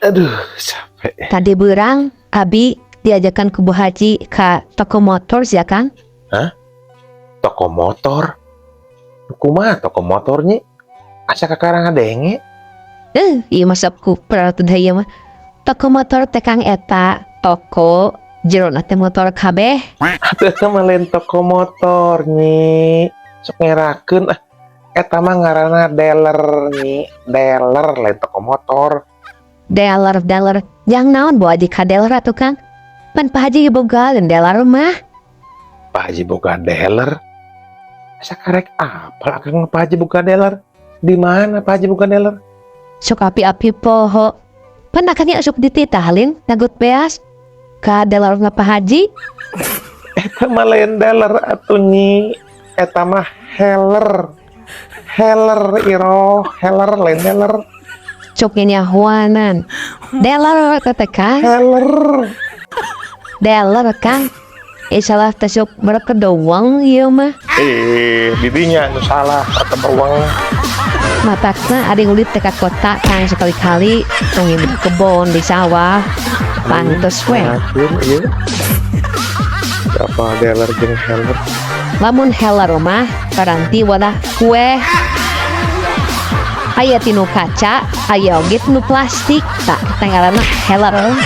Aduh, capek. Tadi beurang abi diajakan ku Bu Haji ke toko motor ya, Kang. Toko motor? Kumaha toko motornya? Asa kakara ngadenge? Eh, ieu mah sok kuper atuh da ieu mah. Toko motor teh, Kang, eta toko jerona teh motor kabeh. Atuh eta mah lain toko motor, Nyi. Sok ngerakeun ah. Eta mah ngaranna dealer, Nyi. Dealer, lain toko motor. Dealer, dealer. Jang naon Bu Haji ka dealer atuh, Kang? Pan Pak Haji boga dan dealer mah. Pak Haji boga dealer? Asa karek apal akang Pak Haji boga dealer? Di mana Pak Haji boga dealer? Sok api-api poho. Pan akangnya asup dititah lin nagut beas. Ka dealer Pak Haji. Eta mah lain dealer atuh, Nyi. Eta mah heler. Heler, Iroh, heler, lain dealer. Sok nyahoanan. Dealer kata, Kang. Heler. Dealer, Kang. Eh, salah teh, sok mereka doang ieu mah. Eh, didinya nu salah kata bawang. Matakna ari ngulit teh ka kota, Kang, sekali-kali tong di kebon, di sawah. Pantes we. Ngakeun ieu. Apa dealer jeung heler? Lamun heler mah paranti wadah kue. Aya tinu kaca, aya oge tinu plastik, tah ngaranna heler.